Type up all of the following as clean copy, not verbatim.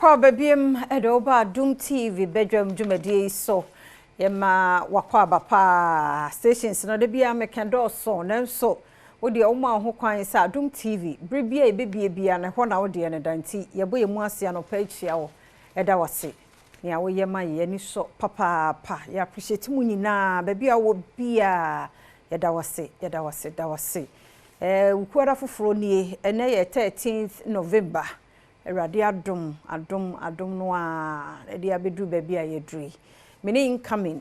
Wakɔ biem ɛde woba Adom TV badwam dwumadie yi so. Yɛma wakɔ aba paa. Stations no de bia meka dɔɔso, nanso wodeɛ woma wo ho kwan sɛ Adom TV bere bi a yɛbɛbie bia no ɛhɔ na wodeɛ no da, nti yɛbɔ yɛ mu ase anɔpa akyia wo, ɛda wase nea woyɛ ma yɛ ani sɔ papaapa. Yɛ appreciate mu nyinaa baabi a wɔ biaa. Yɛda wase, yɛda wase, da wase. Wukuada foforɔ nie. Ɛnɛ yɛ 13th November. Awurade adom, adom, adom no a ɛde abɛduru baabi a yɛduru yi. Me ne incoming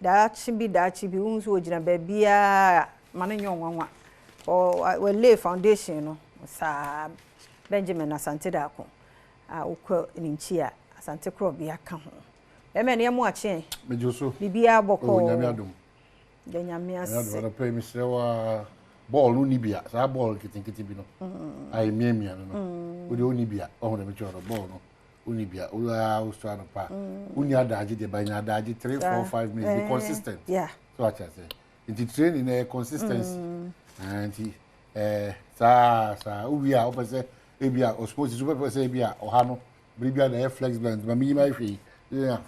daakye bi, daakye bi wohu sɛ wɔgyina baabiaa ma no nyɛ ɔnwanwa. Wɔlay foundation no saa. Benjamin Asante Daako a wokɔ ne nkyi a, Asante Korɔbea ka ho. Bɛmɛ ne ɛmo akyeɛ. Megye so. Biribiara bɔkɔɔ? Oh, Nyame adom. Da Nyame Nyame adom. ase. Anɔpa yi mesrɛ wo a, bɔɔl no ni bia, saa bɔɔl nketenkete bi no a ɛmiamia no, wode wonni bia, ɔho dɛ mekyerɛ no, bɔɔl no wonni bia, woa wosɔ anɔpa a wonni adagye deɛ, banya adagye 3, 4, 5 minutes, be consistent. So wakyɛ sɛ nti training na ɛyɛ consistency. Ah, nti saa saa wowie a, wopɛ sɛ ebi a osmosis, wopɛ sɛ ebi a ɔha no bere bi a na ɛyɛ flexible, nti ma meyi ma ahwɛ yi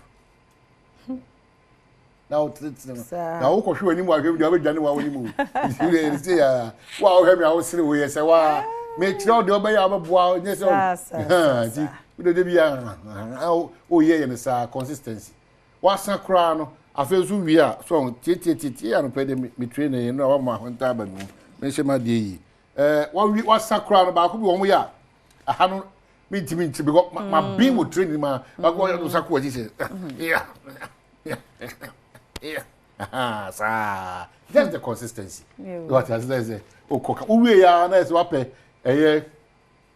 na wotenetene no na wokɔhwɛ w'anim wahwɛ mu deɛ, wobɛdwane wa w'anim o. Nti wode ɛsɛ yɛ wo a wohwɛ me a wosere wo yɛ sɛ waa mekyerɛ wo deɛ wobɛyɛ a wobɛboa wo, nyɛ sɛ nti wode de bi a woyɛ yɛ no saa consistency. Wasa koraa no, afei nso wie a, so tietietietie anɔpɛ de me train yɛ no a wama ahonta aba me mu, menhyɛ m'adeɛ yie. Wawie, wasa koraa no, baako bi wɔn yɛ a aha no mentumi nkyerɛ because ma ben wɔ training ma baako ɔyɛ no sa kɔ akyi sɛ yeah saa, just the consistency. Wate ase sɛ okɔ ka wowie ya na ɛsɛ wapɛ ɛyɛ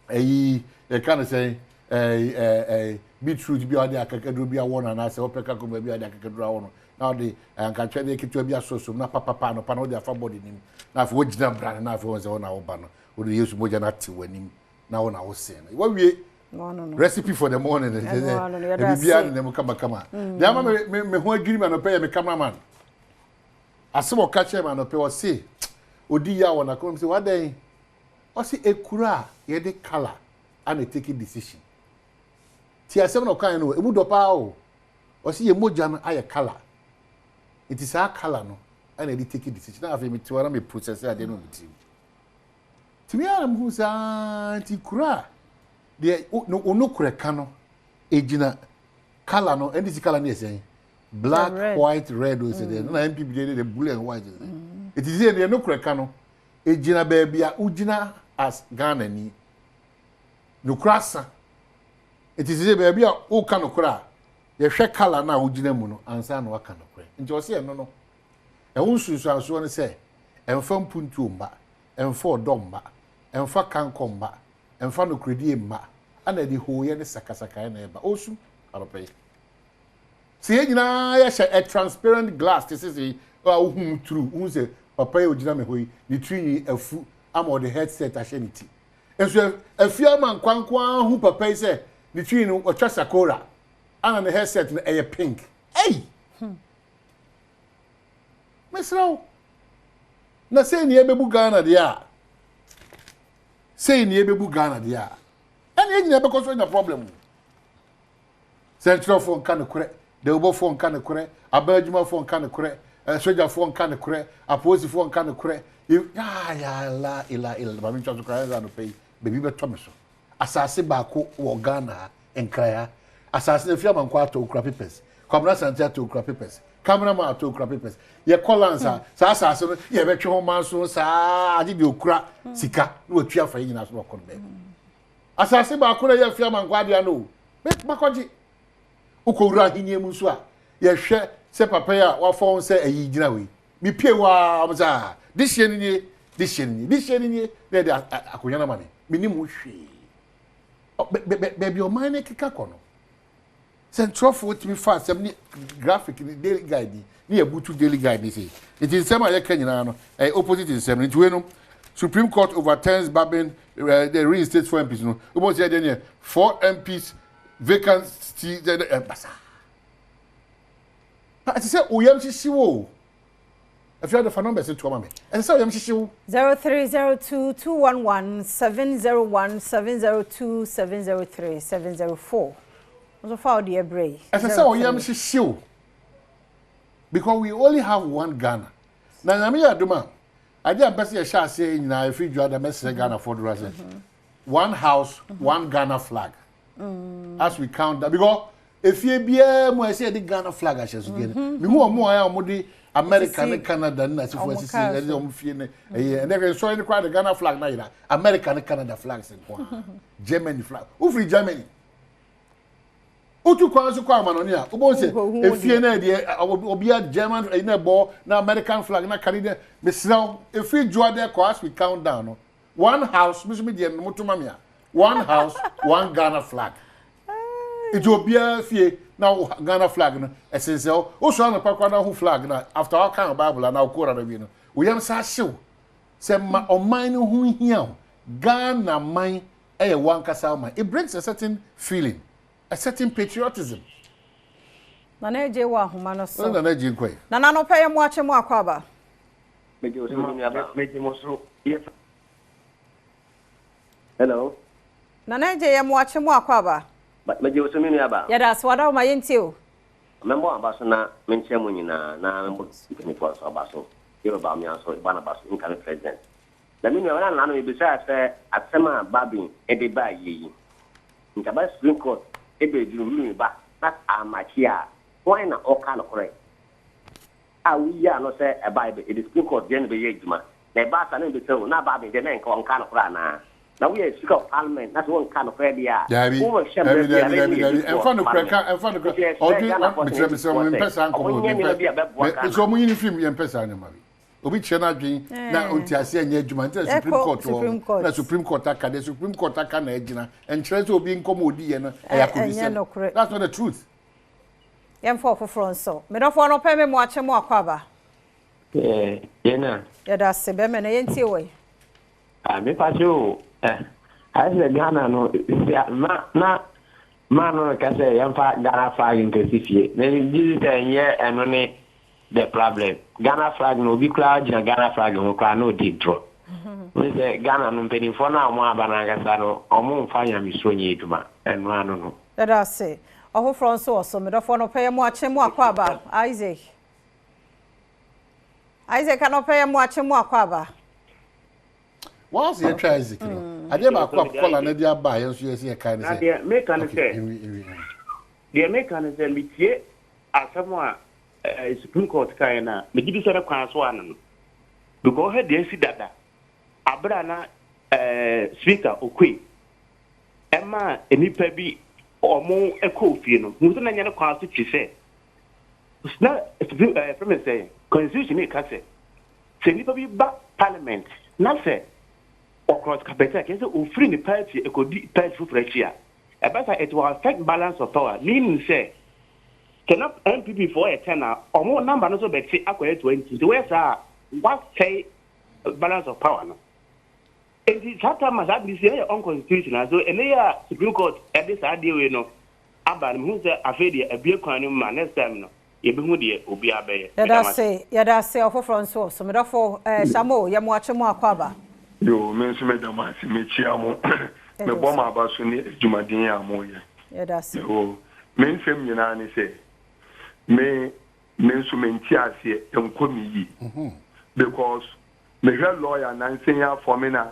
ɛyi yɛka no sɛ ɛɛ ɛɛ beetroot bi a wɔde akakaduro bi awɔ no, anaasɛ wɔpɛ cucumber bi a wɔde akakaduro awɔ no, na wɔde ankatwɛdeɛ ketewa bi asɔsɔ mu na papapa anɔpa na wɔde afa bɔde nim, na afei wɔgyina bra no, na afei wɔn sɛ wɔn na wɔba no, wɔde Yesu mogya no ate wɔn anim na wɔn na wɔsɛn no, wɔawie recipe for the morning no. Kyerɛ sɛ biribiara nenam kamakama. Deɛ ama me ho adwiri me anɔpɛ yɛ me cameraman asɛm ɔka kyerɛ me anɔpɛ. Ɔse odi yɛ a wɔ n'akoma mu sɛ wadɛn, ɔse ekura a yɛde colour ana take decision. Ti asɛm na ɔkan no emu dɔ paa o. Ɔse yɛ mogya no ayɛ colour, nti saa colour no ɛna yɛde take decision. Na afei mi ti hɔ na mi process adeɛ no wɔ mi tirim tìmí ara mu hu saa. Nti kura a deɛ onokorɛ ka no egyina colour no. NDC colour no yɛ sɛn? Black, white, red o sɛ deɛ na NPP deɛ de blue and white sɛ. Eti sɛ deɛ nokorɛ ka no egyina baabi a wogyina as Ghana ni nokora asa. Eti sɛ baabi a woka nokora a, yɛhwɛ colour no a wogyina mu no ansa na waka nokorɛ. Nti ɔsɛ ɛno no ɛho nsunsuansoɔ no sɛ ɛmfa mpuntuo mma, ɛmfa ɔdɔ mma, ɛmfa kankɔ mma, ɛmfa nokoredie mma, ana ɛde hooyɛ ne sakasakaeɛ na ɛba. Ɔsu anɔpɛ yi sɛ yɛn nyinaa yɛhyɛ a transparent glass te sɛ sɛ a wohu mu turu, wohu sɛ papa yi a ogyina me hɔ yi ne tiri nwi afu ama ɔde headset ahyɛ ne ti, nso afie ama nkwankoa hu papa yi sɛ ne tiri no wɔtwa sakora ana ne headset no ɛyɛ pink. Ei, mesrɛ wo, na sei ne yɛbɛbu Ghana deɛ a, sei ne yɛbɛbu Ghana deɛ a, ɛne yɛn nyinaa bɛkɔ so anya problem o. Sɛnkyerɛfoɔ nka nokorɛ, dawubɔfoɔ nka nokorɛ, aban adwumafoɔ nka nokorɛ, sogyafoɔ nka nokorɛ, apolisifoɔ nka nokorɛ. Ya la ila ila, maame ntwa so koraa ɛsɛ anɔpa yi baabi bɛtɔ me so. Asase baako wɔ Ghana ha, Nkran ha, asase no afi Amankwa atɔ, okura papers. Kwabena Asante atɔ, okura papers. Cameraman atɔ, okura papers. Yɛkɔ lands a, saa asase no yɛbɛtwe ho manso saa agye deɛ okura sika na watua afa yɛn nyinaa so na wakɔ no baabi. Asase baako na ɛyɛ afi Amankwa adeɛ no o, makɔgye. Wokɔwura ahenni mu nso a, yɛhwɛ sɛ papa yi a wafa wɔn sɛ ayi gyina hɔ yi, mepie hɔ a, wɔn sɛ ah, dehyeɛ no nie, dehyeɛ no nie, dehyeɛ no nie, na yɛde akonnwa no ama me. Menim ho hwee. Baabi ɔman no keka kɔ no, sɛ ntwerɛfoɔ tumi fa asɛm ne graphic ne Daily Guide yi ne yɛbutu Daily Guide ne sei, nti nsɛm a yɛka nyinaa no ɛyɛ opposite nsɛm no. Nti wei no, Supreme Court overturns Babin the reinstate four MPs no, wobɛhu sɛ yɛdeɛ neɛ four MPs vacancy basa. Ɛsɛ sɛ oyam hyehye wo o. Afei ade fa numbers to ama me. Ɛsɛ sɛ oyam hyehye wo. 0302 211 701 702 703 704. Nso fa wo deɛ brɛ yi. Ɛsɛ sɛ ɔyam hyehye wo because we only have one Ghana. Na Nyame yɛ adom a, adeɛ a mpɛ sɛ yɛhyɛ aseɛ yɛ nyinaa ɛfiri dwa da mɛsrɛ Ghanafoɔ dodoɔ sɛ one house, one Ghana flag. As we count that because efie biara mu a ɛsɛ yɛde Ghana flag ahyɛnsodeɛ no. Mehu wɔn a wɔn de America ne Canada ne n'asefoɔ asisi ɛde wɔn fie ne ɛyɛ ɛnɛ hwɛ nsɔre no koraa de Ghana flag na yera America ne Canada flags nko ara Germany flag wofiri Germany wotu kwan so kɔ amanɔne a wobɛhu sɛ efie no ɛdeɛ obia German ɛyi na ɛbɔ na American flag na Canadian mesrɛ wo efiri dwoa dɛ kɔ as we count down no one house me so me deɛ no moto ma me a one house one Ghana flag nti obiara fie na Ghana flag no ɛsensɛ hɔ wosɔ anɔpa koraa na wohu flag na after wakan Bible anaa Koran awie no wo yam sa hyew sɛ ma ɔman no ho hia wo Ghana man ɛyɛ wankasa ɔman it brings a certain feeling a certain patriotism. Nana Agye wɔ ahoma no so. Nana Agye nkɔ yi. Nana no pɛ yɛ mo akye mo akɔ aba. Megye wo so me nua ba. Megye mo so. Hello. Nana Agye yɛ mo akye mo akɔ aba. Megye wo so me nua ba. Yɛda ase wada wo ma yɛntie o. Mɛmmɔ aba so na menkyerɛ mo nyinaa na memmɔ mpanimfoɔ nso aba so. Yoruba mmea nso bɔ n'aba so incoming president. Na me nua na nana mebisaa sɛ asɛm a Babin de baa yie yi nka ba Supreme Court ɛbɛduru ruling ba na amakye a hwan na ɔka nokorɛ a woyi ano sɛ ɛba ɛde Supreme Court deɛ na ɛbɛyɛ adwuma na ɛba asa na mebisa o na Babin deɛ na nka ɔnka nokorɛ anaa na woyɛ Speaker of Parliament na sɛ wonka nokorɛ deɛ a Dabi, wowɔhyɛ dabi, mmerɛ bi a dabi, na dabi, ɛne dabi. yɛdi Ɛnfa foɔ nokorɛ ka, Parliament ɛnfa nokorɛ. nti ɛsrɛ Ɔdwe, Ghanafoɔ sɛ mesrɛ, mesrɛ, NDCfoɔ sɛ mempɛ saa nkɔmɔ ɔmo wɔ nyɛ nneɛma mempɛ. bi a ɛbɛboa Me, Ghana nso ɔmo yi ne fim, yɛmpɛ saa nneɛma bi. Obi kyerɛ n'adwen na ɔnti aseɛ nyɛ adwuma nti na Supreme Ɛkɔ Court wɔ Supreme hɔ. Court. Na Supreme Court aka deɛ Supreme Court aka na agyina. Ɛnkyerɛ sɛ obi nkɔmɔ odi yɛ no ɛyɛ Ɛnyɛ akodisɛm. nokorɛ. That's not the truth. Yɛmfa ɔfoforɔ nso. Medɔfoɔ no pɛ me mo akye mo akɔ aba. Yɛna. Yɛda ase bɛmɛ na yɛntie wɔ yi. Ah, mepa kyɛ o. Ayɛ sɛ Ghana no ma na ma no ka sɛ yɛmfa Ghana flag nkɛsi fie. Na gye di sɛ ɛnyɛ ɛno ne the problem. Ghana flag no obi koraa gyina Ghana flag ho koraa na ɔdi ntorɔ. Wo sɛ Ghana no mpanimfoɔ no a wɔn aba no ankasa no wɔn mfa nyamesuro nyɛ adwuma. Ɛno ano no. Yɛda ase. Ɔfoforɔ nso wɔ so. Medɔfoɔ no pɛ yɛ mo akye mo akɔ aba. Isaac. Isaac anɔpɛ yɛ mo akye mo akɔ aba. Wɔn sɛ yɛtwa Isaac no. Adeɛ baako a kɔla no de aba a yɛn nso yɛsɛ yɛkae ne Na sɛ. deɛ meka ne Okay, sɛ ewi, ewi. deɛ meka ne sɛ metie asɛm a Supreme Court kaeɛ no a megye di sɛ ne kwan so ano no because ɔhwɛ deɛ asi dada abere a na Speaker Oquaye ɛma nnipa bi ɔmo kɔɔ fie no hu sɛ na nyɛ ne kwan so firi sɛ na Supreme fɛn mi sɛ constitution ne ka sɛ sɛ nnipa bi ba parliament na sɛ ɔcross carpet a kyerɛ sɛ ofiri ne party ekodi party foforɔ akyi a ɛbɛ sa it will affect balance of power, meaning sɛ sɛ na NPP foɔ yɛ 10 a ɔmo number no nso bɛte akɔyɛ 20 nti wɔyɛ saa a wasɛe balance of power no. Nti saa time a saa de si ɛyɛ unconstitutional, so ɛnɛ yɛ a Supreme Court ɛde saa adeɛ wei no aba no mehu sɛ afei deɛ abue kwan no mu ma next time no yɛbɛhu deɛ obiara bɛyɛ. Yɛda ase, yɛda ase. Ɔfoforɔ nso wɔ so. Medɔfo Shamo yɛ mo akye mo akɔ aba. Yo, me nso meda mo ase, mekyia mo, mebɔ mo aba so ne adwumaden a moyɛ. Yɛda ase. Yo, me nsɛm nyinaa ne sɛ me nso mente aseɛ nkɔ me yie because mehwɛ lawyer nansa yi afɔ me na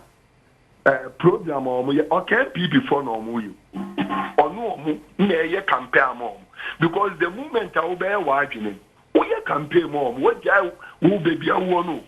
program a ɔmo yɛ ɔka NPP foɔ na ɔmo yɛ ɔno ɔmo na ɛyɛ campaign ama ɔmo because the moment a wobɛyɛ w'adwene no woyɛ campaign ma ɔmo wogyae wo baabi awɔ no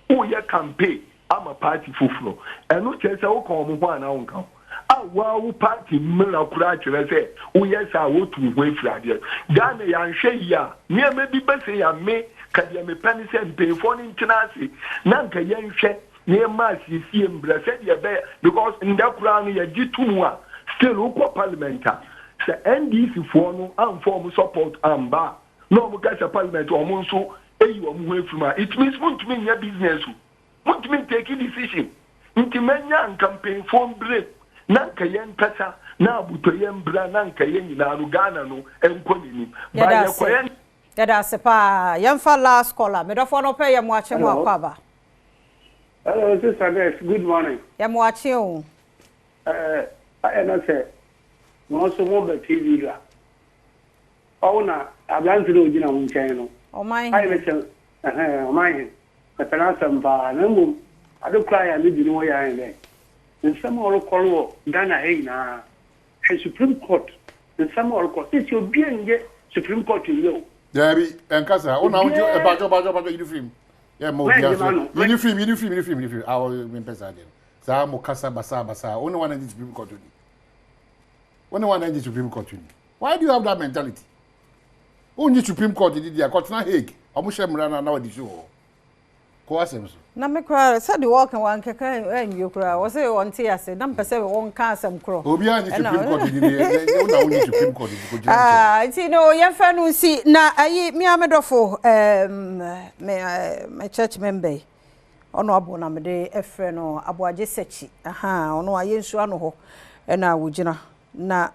woyɛ campaign ama party foforɔ ɛno kyerɛ sɛ woka ɔmo ho anaa wonka ho a waa wo party mmara koraa kyerɛ sɛ woyɛ saa a wotu wo ho afiri adeɛ Ghana yɛanhwɛ yi a nneɛma bi bɛsɛ yɛ me ka deɛ mepɛ ne sɛ mpanyinfoɔ no ntena ase na nka yɛnhwɛ nneɛma asiesie mbrɛ sɛdeɛ ɛbɛyɛ because ndɛ koraa no yɛgye to mu a still wokɔ parliament a sɛ NDC foɔ no amfa ɔmo support amba a na ɔmo ka sɛ parliament ɔmo nso eyi ɔmo ho afiri mu a it means montumi nyɛ business o montumi take decision nti mɛnya nka mpanyinfoɔ mbere na nka yɛn kasa na abotɔ yɛn mbra na nka yɛn nyinaa no Ghana no nkɔ n'anim ba Yɛda ase. yɛkɔyɛ Yɛda ase paa. Yɛmfa last caller. Medɔfoɔ no pɛ yɛ mo akye mo Hello. akɔ aba. Hello, Sister Nurse. Good morning. Yɛ mo akye o. Ayɛ na sɛ mo nso mo bɛ TV do a. Ɔwo na aberante no a ogyina wo nkyɛn no Ɔman ayɛ me hene. kyɛm, ɛhɛn, ɔman hene. Mepɛ n'asɛm paa, na mbom adze kor a ayɛ a midzi no ho yaw nye dɛ, nsɛm a ɔrokɔ do wɔ Ghana ha nyina, hwɛ Supreme Court nsɛm a ɔrokɔ, sesei obiara nngye Supreme Court nnyɛ o. Daabi, ɛnka saa. Wo na wogye, Obiara. ɛbakyɛ, ɔbakyɛ, ɔbakyɛ, yi no firi mu. Yɛ mma obiara Mɛngye so. m'ano. Yi no firi mu, yi no firi mu, yi no firi mu, yi no firi mu. Ah, mempɛ saa deɛ no. Saa mo kasa basaa basaa. Wo ne wɔn a na Supreme Court ni. Wo ne wɔn a na Supreme Court ni. Why do you have that mentality? Wonnye Supreme Court di di a, kɔtena Hague. Wɔn hyɛ mmara no a na wɔde si wɔ hɔ. Kɔ w'asɛm so. Na me koraa sɛdeɛ wɔka wankeka anwie koraa wɔ sɛ ɔnte ase na mpɛ sɛ wɔnka asɛm korɔ. Obiara nye Supreme Court di ni wo na wonye Supreme Court di kɔgyina nkyɛn. Ah, nti no yɛmfa no nsi na ayi me a me dɔfo me me church member yi ɔno abo na mede frɛ no Aboagye Sakyi aha ɔno ayɛ nsuo ano hɔ ɛna wɔgyina na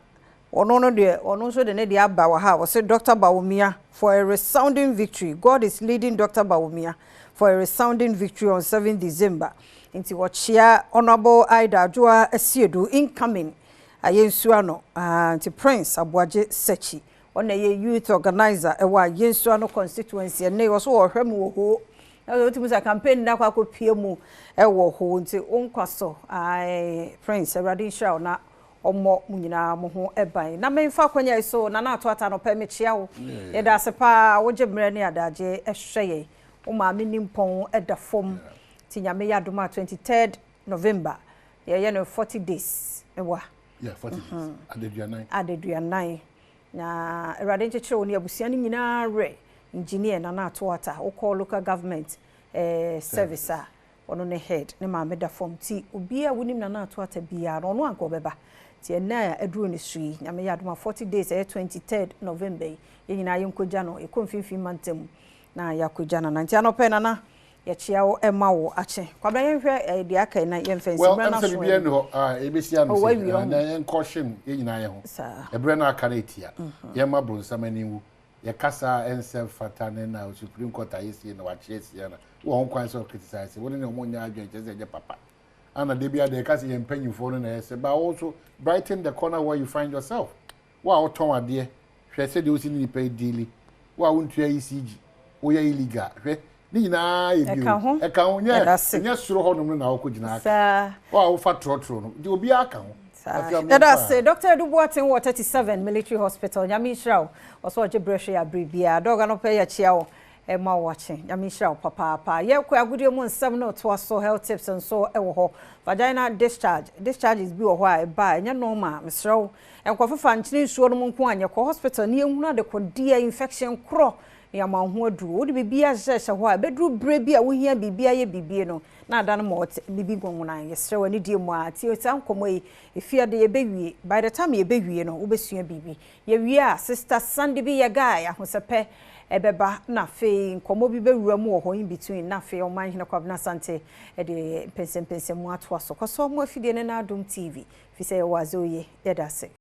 Ɔno no deɛ ɔno nso de ne deɛ aba wɔ ha ɔse Doctor Bawumia for a resounding victory God is leading Doctor Bawumia for a resounding victory on 7 December nti ɔkyea Honourable Ida Adwoa Asiedu incoming Ayensuano ah nti Prince Aboagye Sakyi ɔna ɛyɛ youth organizer ɛwɔ Ayensuano constituency ɛnɛ yi ɔso ɔhwɛ mu wɔ hoo na wotumi sɛ campaign no akɔ akɔpie mu ɛwɔ hoo nti wo nkwa so ae Prince Awurade nhyira wo na Ɔmmɔ mo nyinaa mo ho ban. Na memfa akwanya yi so, Nana Ato Atta anɔpa yi mekyea wo. Yɛda ase paa, wogye mmerɛ ne adagyeɛ hwɛ yɛn. Wo maame nimpɔn da fam. Nti Nyame yɛ adom a 23rd November yɛyɛ no 40 days. Meboa? Yeah, 40 days. Adaduanan. Adaduanan. Na Awurade nkyekyere wo ne abusua no nyinaa werɛ. Engineer Nana Ato Atta, wokɔ local government eh, service a, Ɔno ne head, ne maame da fam nti obiaa a wonim Nana Ato Atta biaa no ɔno anka ɔbɛba. Nti ɛnnɛ a aduru ne so yi, Nyame yɛ adom a 40 days ɛyɛ 23rd November yi, yɛn nyinaa yɛnkɔgya no, yɛkɔ mfimfini mantam na yɛakɔgya Nana. Nti anɔpa yi Nana, yɛkyea wo ɛma wo akye. Kwabena yɛnhwɛ deɛ aka yi na yɛmfa nsi, Well, mmerɛ ɛm no sɛ aso biribiara ɛnnɛ. nni hɔ a yɛbɛsi ano Oh, sei, wawie na ɔho. yɛnkɔhyen yɛn nyinaa yɛn ho. Saa. Ɛberɛ no aka no ɛtia. Yɛmma bronsam ani nwu. Yɛkasa a ɛnsɛ mfata ne na Supreme Court ayɛ sei na wakye asia na wowɔ ho kwan sɛ wo criticize wo ne ne ɔmo nyɛ adwene kyerɛ sɛ ɛnyɛ papa. Ana da biara deɛ yɛka sɛ yɛn mpanyinfoɔ no na ɛyɛ sɛ but wo nso brighten the corner where you find yourself. Wo a wotɔn adeɛ hwɛ sɛdeɛ wosi ne nipa yi deali. Wo a wontua ECG woyɛ illegal hwɛ ne nyinaa yɛ bi Ɛka o. ho. Ɛka ho nyɛ Yɛda ase. nyɛ soro hɔnom no na wokɔ gyina aka. Saa. Wo a wofa trɔtrɔ no nti obiara ka ho. Saa. Afei Yɛda ameɛnkɔ ase a. Doctor Adu Boateng wɔ 37 Military Hospital. Nyame nhyira wo. Ɔsɛ ɔgye berɛ hwɛ yɛ abere biara. Dɔg anɔpa yi yɛkyea wo ma wo akye. Nyame nhyira wo papaapa. Yɛkɔ agodie mu nsɛm no toa so. Health tips nso wɔ hɔ. Vaginal discharge. Discharges bi wɔ hɔ a ɛba a ɛnyɛ normal. Mesrɛ wo nkɔfefa nkyene nsuo nom nko a nyɛ. Kɔ hospital na yɛnhunu adekodeɛ infection korɔ na yɛama wo ho aduro. Wode biribi ahyehyɛ hɔ a ɛbɛduru berɛ bi a wohia biribi ayɛ biribi no na ada no ma ɔte biribi nwanwanan. Yɛsrɛ wo anidie mu ara tie saa nkɔmmɔ yi. Ɛfiri ade yɛbɛwie. By the time yɛbɛwie no wobɛsua biribi. Yɛwie a Sister Sandy bi yɛ guy ahosɛpɛ ɛbɛba na afei nkɔmmɔ bi bɛwura mu wɔ hɔ in between na afei Ɔmanhene Kwabena Asante de mpɛnsɛmpɛnsɛmu atoa so. Kɔ so mo afidie no na Adom TV firi sɛ yɛwɔ adze oye. Yɛda ase.